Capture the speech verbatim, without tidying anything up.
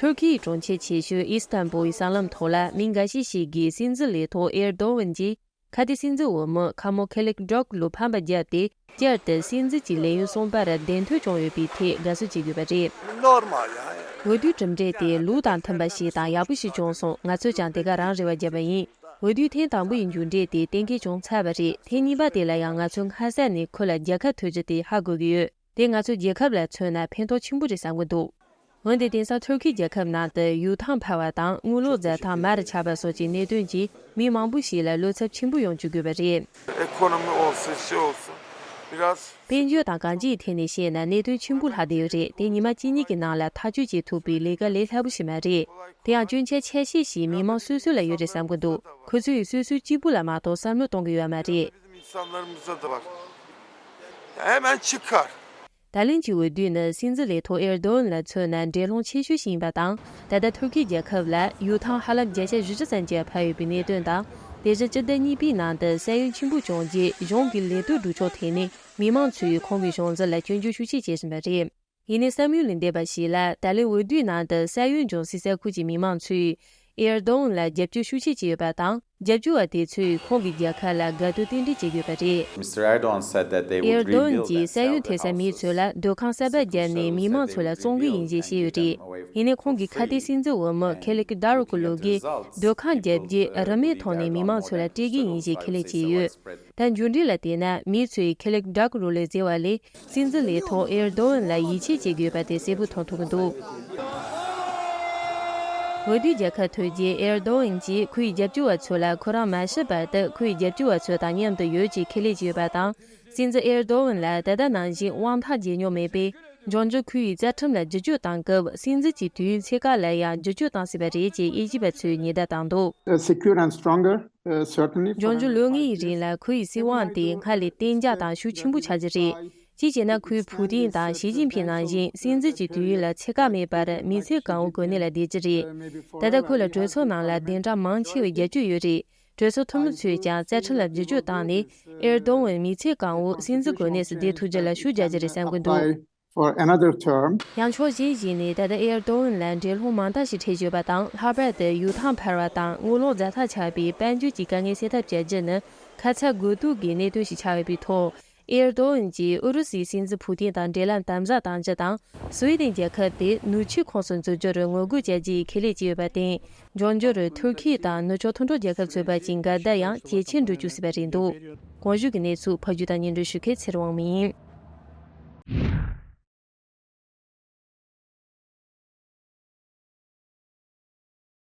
ཐུར་ཁེའི་གྲོང་ཁྱེར་ཆེ་ཤོས་ཨི་སི་ཐན་བུལ་གྱི་གསར་ལམ་ཐོག་ལ་མི་འགའ་ཤས་ཤིག་གིས་སྲིད་འཛིན་ལས་ཐོག་ཨེར་དོ་ཝན་གྱིས་ཁ་གཏད་སྲིད་འཛིན་འོས་མི་ཁ་མོ་ཁེ་ལིག་ཌོག་ལུ་ཕམ་པ་བརྒྱབ་སྟེ། བསྐྱར་དུ་སྲིད་འཛིན་གྱི་ལས་ཡུན་གསུམ་པར་གདན་འཐོན་བྱུང་ཡོད་པའི་ཐད་དགའ་བསུ་བྱེད་དགོས་པ་རེད། འོས་བསྡུའི་གྲུབ་འབྲས་དེ་ལུགས་དང་མཐུན་པ་ཞིག་དང་ཡག་པོ་ཞིག་བྱུང་སོང་། ང་ཚོས་ཀྱང་དེ་ག་རང་རེ་བ་བརྒྱབ་པ་ཡིན། འོས་བསྡུའི་ཐེངས་དང་པོ་ཡི་མཇུག་འབྲས་དེ་གཏན་འཁེལ་བྱུང་ཚར་བ་རེད། ཐེངས་གཉིས་པ་དེ་ལ་ཡང་ང་ཚོས་སྔ་ས་ནས་ཁོ་ལ་རྒྱལ་ཁ་ཐོབ་རྒྱུ་དེ་ཧ་གོ་གི་ཡོད། དེ་ང་ཚོའི་རྒྱལ་ཁབ་ལ་མཚོན་ན་ཕན་ཐོགས་ཆེན་པོ་རེད་བསམ་གྱི་འདུག་འོན་ཏེ་དེང་སང་ཐུར་ཁེ་རྒྱལ་ཁབ་ནང་དུ་ཡུག་ཐང་འཕར་བ་དང་དངུལ་ལོར་འཛའ་ཐང་མར་ཆག་པ་སོགས་ཀྱི་གནད་དོན་གྱིས་མི་མང་པོ་ཞིག་ལ་བློ་འཚབ་ཆེན་པོ་ཡོང་བཅུག་དགོས་པ་རེད། Ekonomi olsun, şey olsun, biraz དཔལ་འབྱོར་དང་གང་ཅིའི་ཐད་ནས་བཤད་ན་གནད་དོན་ཆེན་པོ་ལྷག་བསྡད་ཡོད་རེད། དེ་ཉི་མ་གཅིག་གཉིས་ཀྱི་ནང་ལ་ཐག་གཅོད་བྱེད་ཐུབ་པའི་ལས་ཀ་ལས་སླ་པོ་ཞིག་མ་རེད། དེ་ཡང་སྐྱོན་ཆ་ཆ་ཤས་ཤིག་མི་མང་སོ་སོ་ལ་ཡོད་རེད་བསམ་གྱི་འདུག་ཁོ་ཚོས་སོ་སོའི་གཅིག་པུ་ལ་མ་གཏོགས་བསམ་བློ་གཏོང་གི་ཡོད་མ་རེད། Bizim insanlarımızda da var. Ya hemen çıkar. ད་ལན་གྱི་འོས་བསྡུ་ནི་སྲིད་འཛིན་ལས་ཐོག་ཨེར་དོ་ཝན་ལ་མཚོན་ན་འགྲན་སློང་ཆེ་ཤོས་ཤིག་ཡིན་པ་དང་། ད་ལྟ་ཐུར་ཁེའི་རྒྱལ་ཁབ་ལ་ཡུག་ཐང་ཧ་ལམ་བརྒྱ་ཆ་བཞི་བཅུ་ཙམ་གྱིས་འཕར་ཡོད་པའི་གནད་དོན་དང་། དེ་བཞིན་སྤྱི་ཟླ་གཉིས་པའི་ནང་དུ་ས་ཡོམ་ཆེན་པོ་བྱུང་རྗེས་གཞུང་གི་ལས་དོན་སྒྲུབ་ཕྱོགས་ཐད་ནས་མི་མང་ཚོས་ཁོང་གི་གཞུང་འཛིན་ལ་སྐྱོན་བརྗོད་ཤུགས་ཆེ་བྱེད་བཞིན་པ་རེད། ཡིན་ནའི་བསམ་ཡུལ་ལས་འདས་པ་ཞིག་ལ་ད་ལན་འོས་བསྡུའི་ནང་དུ་ས་ཡོམ་བྱུང་སའི་ས་ཁུལ་གྱི་མི་མང་ཚོས་ཨེར་དོ་ཝན་ལ་རྒྱབ་སྐྱོར་ཤུགས་ཆེ་བྱས་ཡོད་པ་དང་། རྒྱབ་སྐྱོར་བ་དེ་ཚོས་ཁོང་གི་རྒྱལ་ཁབ་ལ་དགའ་སྟོན་རྟེན་འབྲེལ་བྱེད་དགོས་པ་རེད། Mister Erdogan said that they would ཨེར་དོ་ཝན་rebuild གྱིས་ས་ཡོམ་ཐེབས་ས་མིའི་ཚོ་ལ་སྡོད་ཁང་གསར་པ་བརྒྱབ་ནས་མི་མང་ཚོ་ལ་བཙོང་གི་ཡིན་ཞེས་བཤད་ཡོད་རེད། ཡིན་ནའི་ཁོང་གི་ཁ་གཏད་སྲིད་འཛིན་འོས་མི་ཁེ་ལིག་ཌར་ཀུ་ལུ་གིས་སྡོད་ཁང་བརྒྱབ་རྗེས་རིན་མེད་ཐོག་ནས་མི་མང་ཚོ་ལ་སྤྲད་ཀྱི་ཡིན་ཞེས་ཁས་ལེན་བྱས་ཡོད། ད་མཇུག་འབྲས་ལ་བལྟས་ན་མི་ཚོས་ཁེ་ལིག་ཌར་ཀུ་ལུ་ལས་ཟེར་བ་ལས། སྲིད་འཛིན་ལས་ཐོག་ཨེར་དོ་ཝན་ལ་ཡིད་ཆེས་བྱེད་དགོས་པ་དེ་གསལ་པོ་མཐོང་ཐུབ་ཀྱི་འདུག་འོས་བསྡུའི་རྒྱལ་ཁ་ཐོབ་རྗེས་ཨེར་དོ་ཝན་གྱིས་ཁོའི་རྒྱབ་སྐྱོར་བ་ཚོ་ལ་ཁོ་རང་མ་ཤི་བར་དུ་ཁོའི་རྒྱབ་སྐྱོར་བ་ཚོ་དང་མཉམ་དུ་ཡོད་ཅེས་ཁས་ལེན་བྱས་ཡོད་པ་དང་། སྲིད་འཛིན་ཨེར་དོ་ཝན་ལ་ད་ལྟ་ནང་བཞིན་དབང་ཐང་རྗེས་སྙོག་མེད་པས། འབྱུང་འགྱུར་ཁོའི་རྩ་ཁྲིམས་ལ་བསྒྱུར་བཅོས་བཏང་སྐབས་སྲིད་འཛིན་གྱི་དུས་ཡུན་ཚད་བཀག་ལ་ཡང་བསྒྱུར་བཅོས་བཏང་སྲིད་པ་རེད་ཅེས་དབྱེ་ཞིབ་པ་ཚོས་ཉེན་བརྡ་བཏང་འདུག Uh, secure and stronger, uh, certainly འབྱུང་འགྱུར་ལོ་ལྔའི་རིང་ལ་ཁོ་ཡི་སྲིད་དབང་དེ་སྔར་ལས་གཏིང་འཇགས་དང་ཤུགས་ཆེན་པོ་ཆགས་རྒྱུ་རེད། གཅིག་བྱས་ན་ཁོས་ཕུའུ་ཏིན་དང་ཞི་ཅིན་ཕིང་ནང་བཞིན་སྲིད་འཛིན་གྱི་དུས་ཡུན་ལ་ཚད་བཀག་མེད་པར་མི་ཚེ་གང་བོ་གོ་གནས་ལ་བསྡད་རྒྱུ་རེད། ད་ལྟ་ཁོ་ལ་གྲོས་ཚོགས་ནང་ལ་གདན་གྲངས་མང་ཆེ་བའི་རྒྱབ་སྐྱོར་ཡོད་རེད། གྲོས་ཚོགས་འཐུས་མི་ཚོས་ཀྱང་རྩ་ཁྲིམས་ལ་བསྒྱུར་བཅོས་བཏང་ནས་ཨེར་དོ་ཝན་མི་ཚེ་གང་བོ་སྲིད་འཛིན་གོ་གནས་སུ་བསྡད་ཐུབ་རྒྱུ་ལ་ཤུགས་རྒྱག་རྒྱུ་རེད་བསམ་གྱི་འདུག Apply for another term. ཡང་ཕྱོགས་གཞན་ཞིག་ནས་ད་ལྟ་ཨེར་དོ་ཝན་ལ་འགྲན་སློང་མང་དག་ཞིག་འཕྲད་ཡོད་པ་དང་། ལྷག་པར་དུ་ཡུག་ཐང་འཕར་བ་དང་དངུལ་ལོར་འཛའ་ཐང་ཆག་པའི་དཔལ་འབྱོར་གྱི་དཀའ་ངལ་སེལ་ཐབས་བྱ་རྒྱུ་ནི་ཁ་ཚ་དགོས་གཏུགས་ཀྱི་གནད་དོན་ཞིག་ཆགས་ཡོད་པའི་ཐོག་ཨེར་དོ་ཝན་གྱིས་ཨུ་རུ་སུའི་སྲིད་འཛིན་ཕུའུ་ཏིན་དང་འབྲེལ་ལམ་དམ་ཟབ་གཏང་རྒྱུ་དང་། སུའེ་ཏེན་རྒྱལ་ཁབ་དེ་ནུས་ཆེའི་ཁོངས་སུ་འཛུལ་རྒྱུར་ངོ་རྒོལ་བྱ་རྒྱུའི་ཁས་ལེན་བྱས་ཡོད་པར་བརྟེན། འབྱུང་འགྱུར་ཐུར་ཁེ་དང་ནུབ་ཕྱོགས་མཐུན་གྲོགས་རྒྱལ་ཁབ་ཚོའི་བར་གྱི་འགལ་ཟླ་ཡང་ཇེ་ཆེར་འགྲོ་བཅུག་སྲིད་པ་རེད་འདུག་གོང་ཞུས་ཀྱི་གནས་ཚུལ་ཕབ་སྒྱུར་དང་སྙན་སྒྲོན་ཞུ་མཁན་ཚེ་རིང་དབང་མོ་ཡིན།